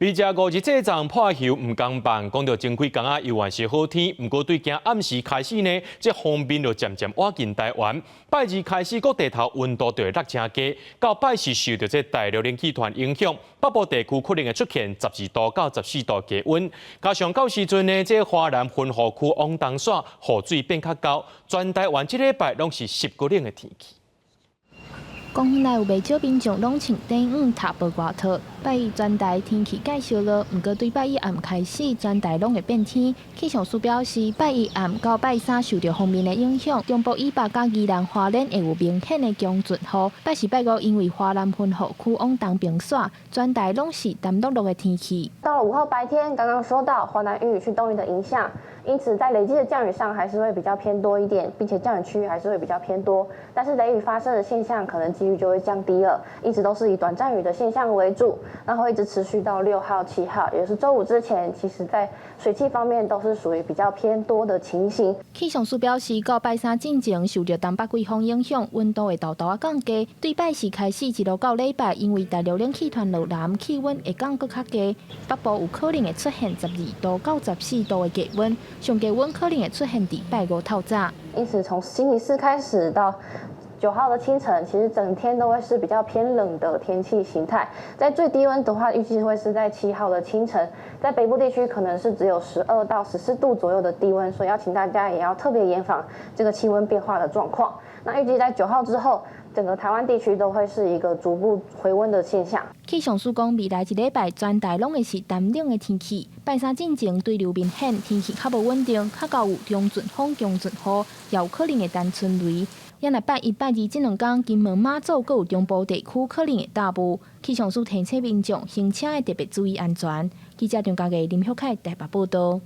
而這五日這陣破曉毋仝放，講著前幾工啊，猶原是好天，毋過對今暗時開始呢，這鋒面就漸漸倚近台灣。拜二開始，各地頭溫度就會落誠低，到拜四受著這大陸冷氣團影響，北部地區可能會出現12度到14度低溫。加上到時陣呢，這華南雲雨區往東徙，雨水變較厚，全台灣這禮拜攏是濕閣冷的天氣。公園內有袂少民眾攏穿短衫、踢薄外套。拜一全台天氣繼續落，毋過對拜一暗開始，全台攏會變天。氣象署表示，拜一暗到拜三受著鋒面的影響，中部以北佮宜蘭花蓮會有明顯的強陣雨。拜四、拜五因為華南雲雨區往東邊徙，全台攏是澹漉漉的天氣。到了5號白天，剛剛說到華南雲雨區東移的影響，因此在累積的降雨上還是會比較偏多一點，並且降雨區域還是會比較偏多。但是雷雨發生的現象可能幾率就會降低了，一直都是以短暫雨的現象為主，然後一直持續到6號、7號，也就是週五之前，其實在水汽方面都是屬於比較偏多的情形。氣象署表示，到拜三進前受著東北季風影響，溫度會沓沓仔降低。對拜四開始一路到禮拜，因為大陸冷氣團落南，氣溫會降閣較低。北部有可能會出現12度到14度的低溫，上低溫可能會出現佇拜五透早。因此，從星期四開始到9號的清晨，其實整天都會是比較偏冷的天氣形態。在最低溫的話，預計會是在7號的清晨，在北部地區可能是只有12到14度左右的低溫，所以要請大家也要特別嚴防這個氣溫變化的狀況。那預計在九號之後，整個台灣地區都會是一個逐步回溫的現象。氣象署講，未來一禮拜全台攏會是乾冷的天氣。拜三進前對流明顯，天氣較無穩定，較厚有中陣風、強陣雨，也有可能會單春雷。也若拜一、拜二這兩工，金門、馬祖閣有中部地區可能會大霧。氣象署提醒民眾行車會特別注意安全。記者張家義、林旭凱台北報道。